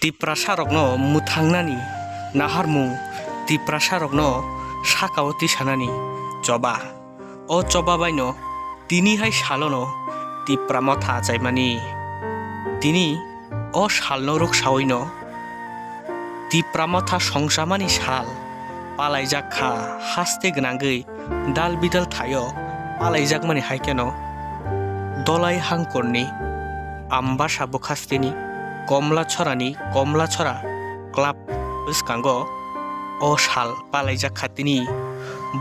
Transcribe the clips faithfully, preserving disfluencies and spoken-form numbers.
Tiprasarokno mwthangnani naharmung, Tiprasarokno sakao tisanani choba. O choba baino tini hai salono Tipra Motha achaimani. Tini o salno rwksaoino Tipra Motha songchamani sal palaijak kha, haste gwnangwi dal bidal thaio palaijakmani hai kheno Dolai Hangkorni Ambasa bwkhasteni Komlachorani Komlachora Club bwskango o sal palaijak kha tini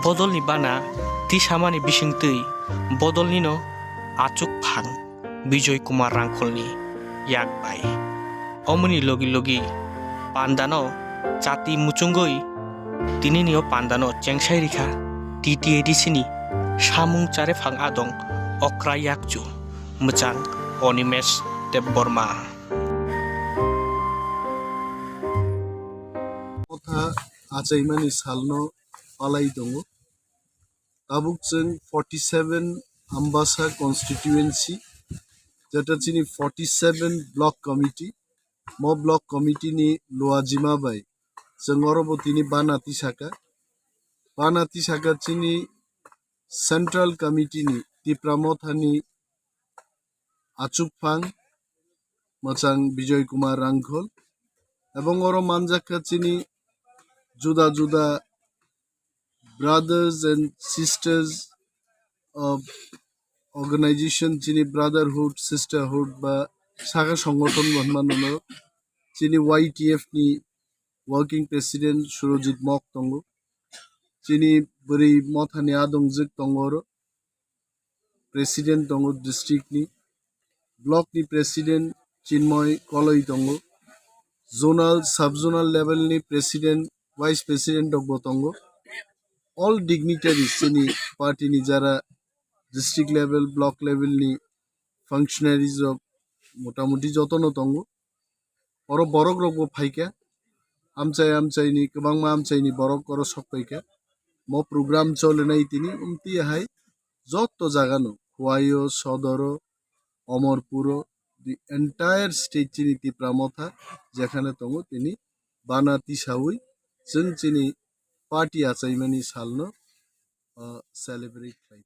bodolni bana tisamani bisingtwi bodolnino achukphang Bijoy Kumar Rangkholni yak bai. Omoni logi logi pandano chati muchungwi tinini o pandano chengsai rikha T T A D C ni samung charephang adong okra yakchu mwchang Onimesh Debbarma. Motha achaimani salno palai tongo. Tabuk chwng forty seven Ambasa constituency, jeta chini forty seven block committee, mo block committee ni luajima bai chwng oro bo tini bana tisaka. Bana tisaka chini central committee ni Tipra Motha ni achukphang mwchang Bijoy Kumar Rangkhol, ebong oro manjakha chini juda juda brothers and sisters of organization, chini brotherhood, sisterhood ba sakha songothon bo hwnma nono, chini Y T F ni working president Surojit Mok tongo, chini bwrwi mothani adongjwk tongo oro, president tongo district ni, block ni president Chinmoy Koloi tongo, zonal, sub zonal level ni president, vice president rok bo tongo. All dignitaries chini party ni jara district level, block level ni functionaries rok motamuti jotono tongo. Oro borok rok bo phaikha, amchai amchai ni kwbangma amchai ni borok oro sok paikha. Mo program cholinai tini umti hai joto jagano, Khwaio, Sodoro, Omorpuro, the entire state chini Tipra Motha jekhane tongo tini bana tisawi chwng chini party achaimani salno, uh, celebrate khlai.